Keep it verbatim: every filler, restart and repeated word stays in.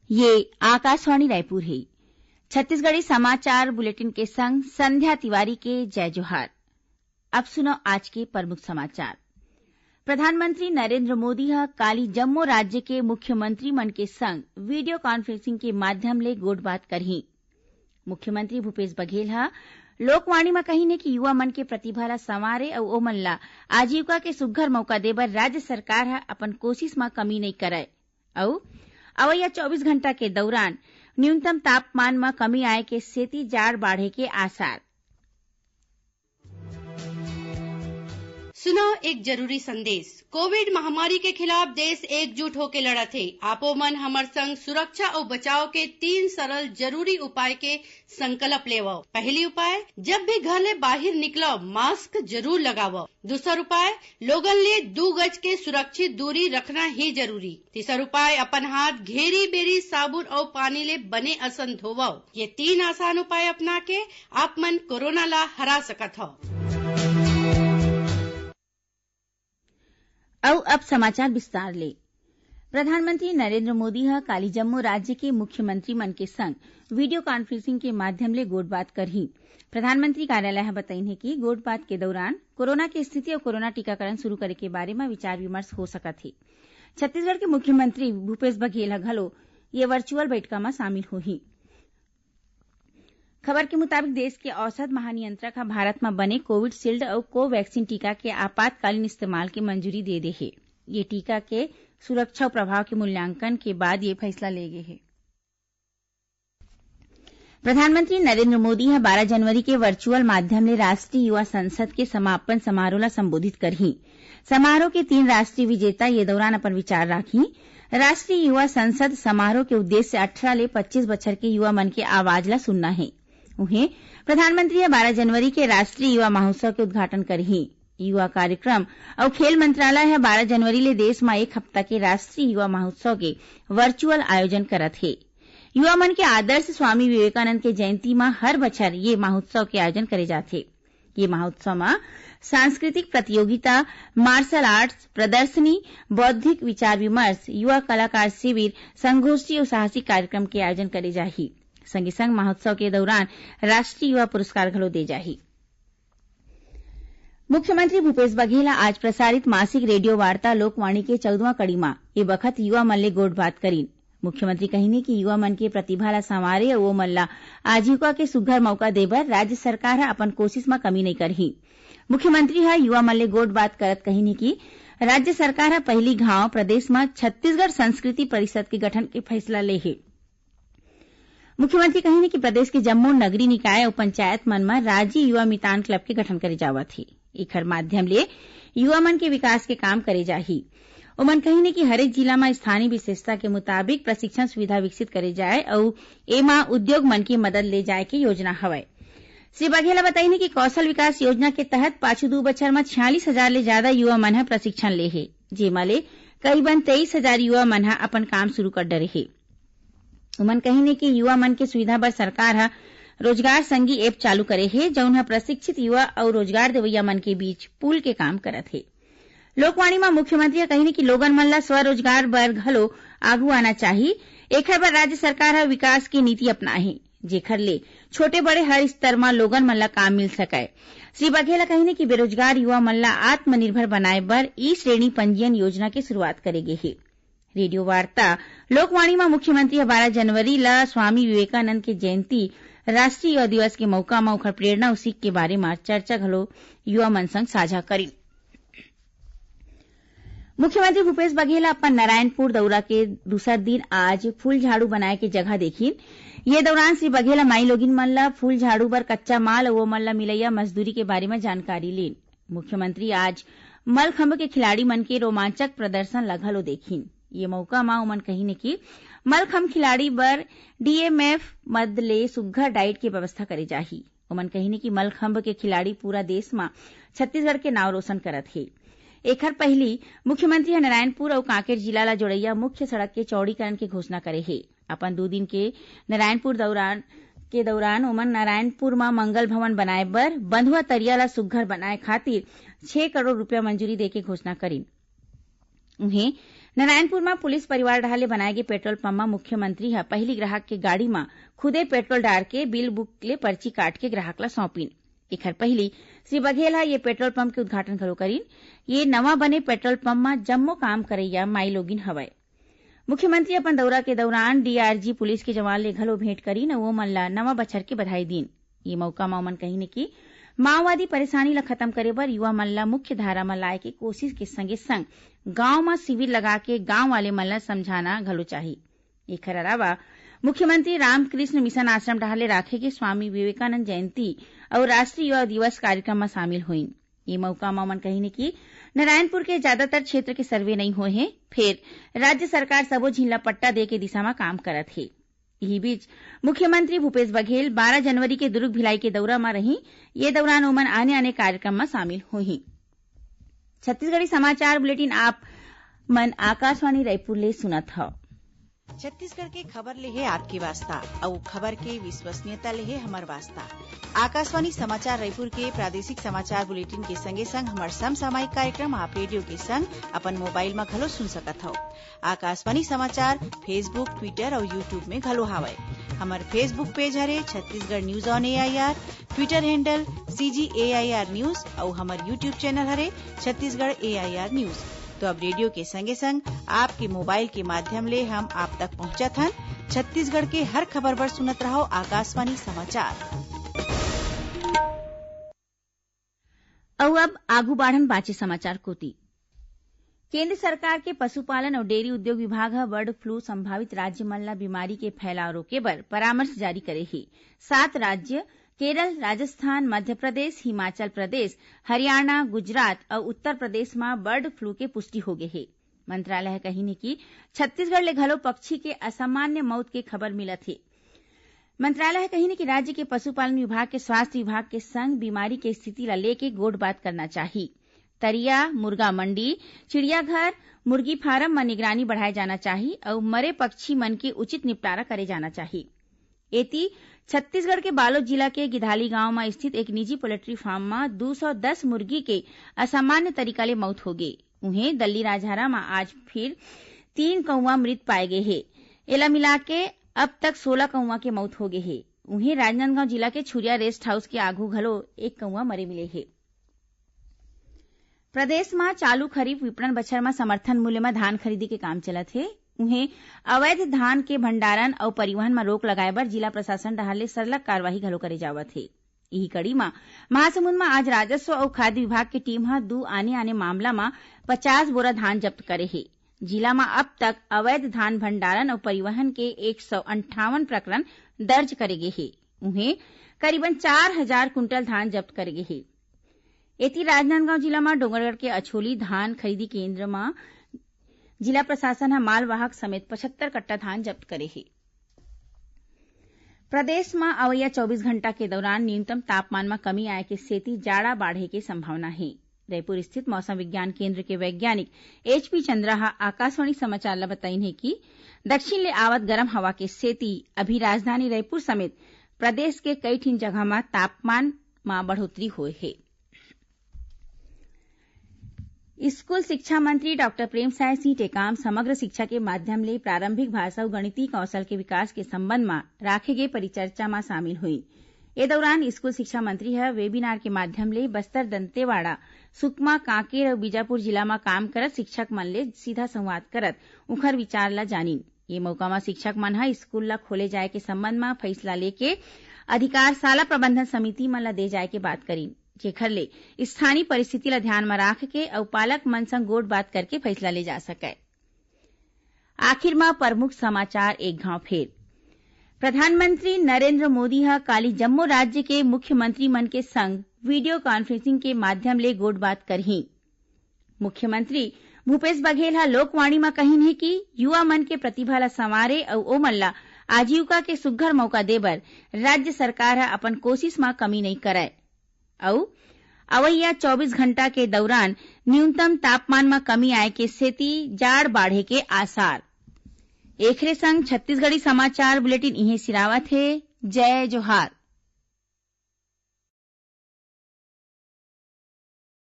ये आकाशवाणी रायपुर हे। छत्तीसगढ़ी समाचार बुलेटिन के संग संध्या तिवारी के जय जोहार। अब सुनो आज के प्रमुख समाचार। प्रधानमंत्री नरेंद्र मोदी ह काली जम्मो राज्य के मुख्यमंत्री मन के संग वीडियो कॉन्फ्रेंसिंग के माध्यम ले गोठबात करही। मुख्यमंत्री भूपेश बघेल ह लोकवाणी म कहिन हे कि युवा मन के प्रतिभा ला संवारे अउ ओमन ला आजीविका के सुघ्घर मौका दे बर राज्य सरकार ह अपन कोशिश म कमी नइ करय। अउ अवइया चौबीस घंटा के दौरान न्यूनतम तापमान म कमी आए के सेती जाड़ बाढ़े के आसार। सुनो एक जरूरी संदेश। कोविड महामारी के खिलाफ देश एकजुट होके लड़त हे। आपो मन हमर संग सुरक्षा अउ बचाव के तीन सरल जरूरी उपाय के संकल्प लेवव। पहली उपाय, जब भी घर ले बाहिर निकलव, मास्क जरूर लगावव। दूसर उपाय, लोगन ले दू गज के सुरक्षित दूरी रखना ही जरूरी। तीसर उपाय, अपन हाथ घेरी बेरी साबुन अउ पानी ले बने असन धोवव। ये तीन आसान उपाय अपना के आप मन कोरोना ला हरा सकत हव। अउ अब समाचार विस्तार ले। प्रधानमंत्री नरेंद्र मोदी ह काली जम्मो राज्य के मुख्यमंत्री मन के संग वीडियो कॉन्फ्रेंसिंग के माध्यम ले गोठबात करही। प्रधानमंत्री कार्यालय ह बतइन हे कि गोठबात के दौरान कोरोना के स्थिति अउ कोरोना टीकाकरण शुरू करे के बारे म विचार विमर्श हो सकत हे। छत्तीसगढ़ के मुख्यमंत्री भूपेश बघेल ह घलो ये वर्चुअल बैठका म शामिल होही। खबर के मुताबिक, देश के औषध महानियंत्रक ह भारत म बने कोविशील्ड अउ कोवैक्सीन टीका के आपातकालीन इस्तेमाल के मंजूरी दे दे हे। ये टीका के सुरक्षा अउ प्रभाव के मूल्यांकन के बाद ये फैसला ले गे हे। प्रधानमंत्री नरेंद्र मोदी ह बारह जनवरी के वर्चुअल माध्यम ले राष्ट्रीय युवा संसद के समापन समारोह ला संबोधित करही। समारोह के तीन राष्ट्रीय विजेता ये दौरान अपन विचार राखही। राष्ट्रीय युवा संसद समारोह के उद्देश्य अठारह ले पच्चीस बछर के युवा मन के आवाज ला सुनना हे। उहें, प्रधानमंत्री ह बारह जनवरी के राष्ट्रीय युवा महोत्सव के उद्घाटन करही। युवा कार्यक्रम अउ खेल मंत्रालय ह बारह जनवरी ले देश म एक हफ्ता के राष्ट्रीय युवा महोत्सव के वर्चुअल आयोजन करत हे। युवा मन के आदर्श स्वामी विवेकानंद के जयंती म हर बछर ये महोत्सव के आयोजन करे जाथे। ये महोत्सव म सांस्कृतिक प्रतियोगिता, मार्शल आर्ट्स, प्रदर्शनी, बौद्धिक विचार विमर्श, युवा कलाकार शिविर, संगोष्ठी अउ साहसिक कार्यक्रम के आयोजन करे जाही। संगे संग महोत्सव के दौरान राष्ट्रीय युवा पुरस्कार घलो दे जाही। मुख्यमंत्री भूपेश बघेल ह आज प्रसारित मासिक रेडियो वार्ता लोकवाणी के चौदहवाँ कड़ी म ए बखत युवा मन ले गोठबात करिन। मुख्यमंत्री कहिन हे कि युवा मन के प्रतिभा ला संवारे अउ ओमन ला आजीविका के सुघ्घर मौका दे बर राज्य सरकार ह अपन कोशिश म कमी नइ करही। मुख्यमंत्री ह युवा मन ले गोठबात करत कहिन हे कि राज्य सरकार ह पहिली घांव प्रदेश म छत्तीसगढ़ संस्कृति परिषद के गठन के फैसला ले हे। मुख्यमंत्री कहिन कि प्रदेश के जम्मो नगरीय निकाय अउ पंचायत मन म राजी युवा मितान क्लब के गठन करे जावत हे। एखर माध्यम ले युवा मन के विकास के काम करे जाही। ओमन कहिन कि हरेक जिला म स्थानीय विशेषता के मुताबिक प्रशिक्षण सुविधा विकसित करे जाय अउ एमा उद्योग मन के मदद ले जाय के योजना हवय। श्री बघेल ह बताइन कि कौशल विकास योजना के तहत पाछू दू बछर म छियालीस हजार ले जादा युवा मन ह प्रशिक्षण ले हे, जेमा ले करीबन तेईस हजार युवा मन ह अपन काम शुरू कर डरे हे। उमन कहिन कि युवा मन के सुविधा बर सरकार ह रोजगार संगी ऐप चालू करे हे, जउन ह प्रशिक्षित युवा अउ रोजगार देवइया मन के बीच पुल के काम करत हे। लोकवाणी म मुख्यमंत्री ह कहिन कि लोगन मन ल स्वरोजगार बर घलो आगू आना चाही। एखर बर राज्य सरकार ह विकास के नीति अपनाए हे, जेखर ले छोटे बड़े हर स्तर म लोगन मन ल काम मिल सकय। श्री बघेल ह कहिन कि बेरोजगार युवा मन ल आत्मनिर्भर बनाए बर ई श्रेणी पंजीयन योजना के शुरुआत करे गे हे। रेडियो वार्ता लोकवाणी म मुख्यमंत्री ह बारह जनवरी ल स्वामी विवेकानंद के जयंती, राष्ट्रीय युवा दिवस के मौका म ओखर प्रेरणा अउ सीख के बारे म चर्चा घलो युवा मन संग साझा करिन। मुख्यमंत्री भूपेश बघेल ह अपन नारायणपुर दौरा के दूसर दिन आज फूल झाड़ू बनाए के जगह देखिन। ये दौरान श्री बघेल ह माईलोगिन मन ल फूल झाड़ू बर कच्चा माल अउ ओमन ल मिलइया मजदूरी के बारे म जानकारी लीन। मुख्यमंत्री आज मलखंभ के खिलाड़ी मन के रोमांचक प्रदर्शन ल घलो देखिन। ये मौका म ओमन कहिन कि मलखंभ खिलाड़ी बर डीएमएफ मद ले सुघ्घर डाइट के व्यवस्था करे जाही। ओमन कहिन कि मलखंभ के खिलाड़ी पूरा देश म छत्तीसगढ़ के नाव रोशन करत हे। एखर पहिली मुख्यमंत्री ह नारायणपुर अउ कांकेर जिला ल जोड़इया मुख्य सड़क के चौड़ीकरण के घोषणा करे हे। अपन दू दिन के नारायणपुर दौरान, के दौरान ओमन नारायणपुर म मंगल भवन बनाए बर बंधुआ तरिया ल सुघ्घर बनाए खातिर छह करोड़ रुपया मंजूरी देके घोषणा करिन। उहें, नारायणपुर म पुलिस परिवार डहार ले बनाए गे पेट्रोल पंप म मुख्यमंत्री ह पहिली ग्राहक के गाड़ी म खुदे पेट्रोल डार के बिल बुक ले पर्ची काट के ग्राहक ल सौंपिन। एखर पहिली श्री बघेल ह ये पेट्रोल पंप के उद्घाटन घलो करिन। ये नवा बने पेट्रोल पंप म जम्मो काम करइया माई लोगिन हवय। मुख्यमंत्री अपन दौरा के दौरान डीआरजी पुलिस के जवान ले घलो भेंट करिन अउ ओमन ल नवा बछर के बधाई दीन। ये मौका म ओमन कहिन कि माओवादी परेशानी ल खत्म करे बर युवा मन ल मुख्य धारा म लाए के कोशिश के संगे संग गांव म शिविर लगा के गांव वाले मन ल समझाना घलो चाही। एखर अलावा मुख्यमंत्री रामकृष्ण मिशन आश्रम डहार ले राखे गे स्वामी विवेकानंद जयंती अउ राष्ट्रीय युवा दिवस कार्यक्रम म शामिल होइन। ये मौका म ओमन कहिन कि नारायणपुर के ज्यादातर क्षेत्र के सर्वे नइ होए हे, फेर राज्य सरकार सबो झिन ल पट्टा दे के दिशा म काम करत हे। इही बीच मुख्यमंत्री भूपेश बघेल बारह जनवरी के दुर्ग भिलाई के दौरा म रही। ये दौरान ओमन आने-आने कार्यक्रम म शामिल होही। छत्तीसगढ़ी समाचार बुलेटिन आप मन आकाशवाणी रायपुर ले सुनत हव। छत्तीसगढ़ के खबर ले हे आपके वास्ता, अउ खबर के विश्वसनीयता ले हे हमर वास्ता। आकाशवाणी समाचार रायपुर के प्रादेशिक समाचार बुलेटिन के संगे संग हमर समसामयिक कार्यक्रम आप रेडियो के संग अपन मोबाइल म घलो सुन सकत हव। आकाशवाणी समाचार Facebook, Twitter अउ YouTube में घलो हावय। हमर Facebook पेज हरे Chhattisgarh news on AIR, Twitter handle CG AIR news अउ हमर YouTube चैनल हरे छत्तीसगढ़ एआईआर न्यूज। तो अब रेडियो के संगे संग आपके मोबाइल के माध्यम ले हम आप तक पहुंचत हन। छत्तीसगढ़ के हर खबर बर सुनत रहव आकाशवाणी समाचार। अउ अब आगू बाढ़न बाचे समाचार कोति। केंद्र सरकार के पशुपालन अउ डेयरी उद्योग विभाग ह बर्ड फ्लू संभावित राज्य मन ल बीमारी के फैलाव रोके बर परामर्श जारी करे हे। सात राज्य केरल, राजस्थान, मध्य प्रदेश, हिमाचल प्रदेश, हरियाणा, गुजरात अउ उत्तर प्रदेश म बर्ड फ्लू के पुष्टि होगे हे। मंत्रालय ह कहिन हे कि छत्तीसगढ़ ले घलो पक्षी के असामान्य मौत के खबर मिलत हे। मंत्रालय ह कहिन हे कि राज्य के पशुपालन विभाग के स्वास्थ्य विभाग के संग बीमारी के स्थिति ल लेके गोठ बात करना चाही। तरिया, मुर्गा मंडी, चिड़ियाघर, मुर्गी फार्म म निगरानी बढ़ाए जाना चाही अउ मरे पक्षी मन के उचित निपटारा करे जाना चाही। एती, छत्तीसगढ़ के बालोद जिला के गिधाली गांव म स्थित एक निजी पोल्ट्री फार्म म दू सौ दस मुर्गी के असामान्य तरीका ले मौत होगे। उहें, दल्लीराजहरा म आज फिर तीन कौवा मृत पाए गे हे। एला मिलाके अब तक सोलह कौवा के मौत होगे हे। उहें, राजनांदगांव जिला के छुरिया रेस्ट हाउस के आघू घलो एक कौवा मरे मिले हे। प्रदेश म चालू खरीफ विपणन बछर म समर्थन मूल्य म धान खरीदी के काम चलत हे। उहें, अवैध धान के भंडारण अउ परिवहन म रोक लगाए बर जिला प्रशासन डहार ले सरलग कार्रवाई घलो करे जावत हे। इही कड़ी म महासमुंद म आज राजस्व अउ खाद्य विभाग के टीम ह दू आने-आने मामला म पचास बोरा धान जब्त करे हे। जिला म अब तक अवैध धान भंडारण अउ परिवहन के एक सौ अंठावन प्रकरण दर्ज करे गे हे। उहें, करीबन चार हजार कुंटल धान जब्त करे गे हे। एती, राजनांदगांव जिला म डोंगरगढ़ के अछोली धान खरीदी केंद्र म जिला प्रशासन ह मालवाहक समेत पचहत्तर कट्टा धान जब्त करे हे। प्रदेश म अवइया चौबीस घंटा के दौरान न्यूनतम तापमान म कमी आए के सेती जाड़ा बाढ़े के संभावना हे। रायपुर स्थित मौसम विज्ञान केंद्र के वैज्ञानिक एचपी चंद्रा ह आकाशवाणी समाचार ल बताइन हे कि दक्षिण ले आवत गरम हवा के सेती अभी राजधानी रायपुर समेत प्रदेश के कई ठिन जगह म तापमान म बढ़ोतरी होए हे। स्कूल शिक्षा मंत्री डॉक्टर प्रेमसाय सिंह टेकाम समग्र शिक्षा के माध्यम ले प्रारंभिक भाषा अउ गणितीय कौशल के विकास के संबंध म राखे गे परिचर्चा म शामिल हुई। ए दौरान स्कूल शिक्षा मंत्री ह वेबिनार के माध्यम ले बस्तर दंतेवाड़ा, सुकमा, कांकेर अउ बीजापुर जिला म काम करत शिक्षक मन ले सीधा संवाद करत उंखर विचार ल जानिन। ये मौका म शिक्षक मन ह स्कूल ल खोले जाय के संबंध म फैसला लेके अधिकार शाला प्रबंधन समिति मन ल दे जाय के बात करिन, जेखर ले स्थानीय परिस्थिति ल ध्यान म राख के अउ पालक मन संग गोठ बात करके फैसला ले जा सकय। आखिर म प्रमुख समाचार एक घांव फेर। प्रधानमंत्री नरेंद्र मोदी ह काली जम्मो राज्य के मुख्यमंत्री मन के संग वीडियो कॉन्फ्रेंसिंग के माध्यम ले गोठ बात करही। मुख्यमंत्री भूपेश बघेल ह लोकवाणी म कहिन हे कि युवा मन के प्रतिभा ल संवारे अउ ओमन ल आजीविका के सुग्घर मौका दे बर राज्य सरकार ह अपन कोशिश म कमी नइ करय। अउ अवइया चौबीस घंटा के दौरान न्यूनतम तापमान म कमी आए के सेती जाड़ बाढ़े के आसार। एखरे संग छत्तीसगढ़ी समाचार बुलेटिन इहें सिरावत हे। जय जोहार।